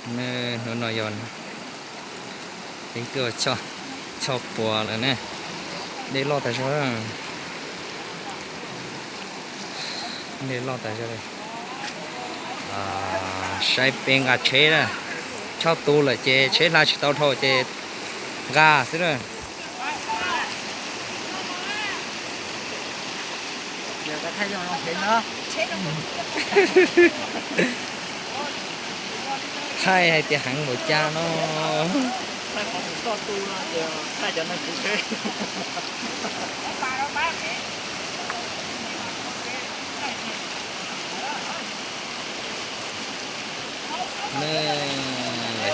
Hnub no yog peb tuaj choj puas lawm ne. Dej loj tas zog, dej loj tas zog. Saib peb nqa tsheb na, choj tu lawm ces tsheb hla tsis tau dhau ces nqa xwb na. Thaij hais tias heev npaum cas no.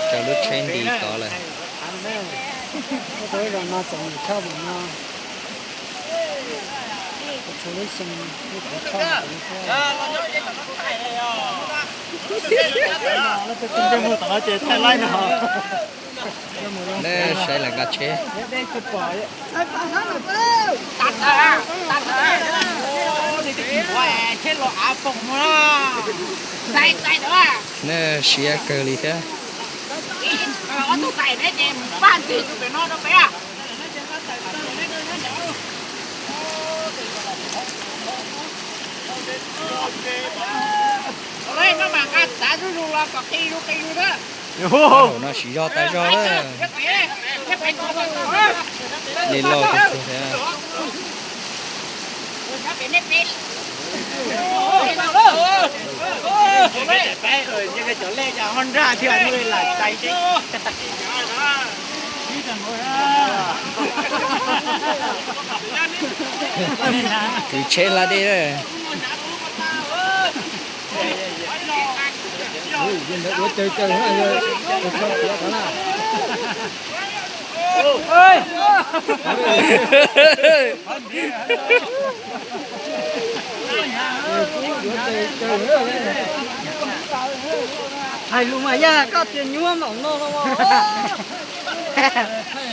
Coj lub tsheb nti tod lawm. Saib lawv nqa tsheb. Siab kawg li thiab. Hauv no siv zog tas zog lawm. Dej loj kawg thiab. Kwv tsheb hla dej. Hais lus mas yog koj tias nyuaj mam no.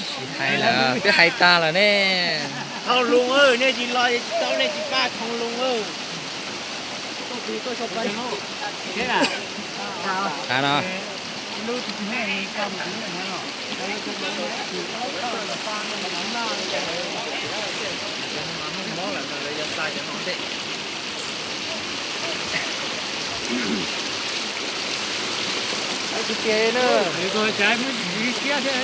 Tsis hais lawm, twb hais tag lawm ne. Thau lus, nej tsis los tsis tau, nej tsis pab thau lus. Tav no. Tus tiag na.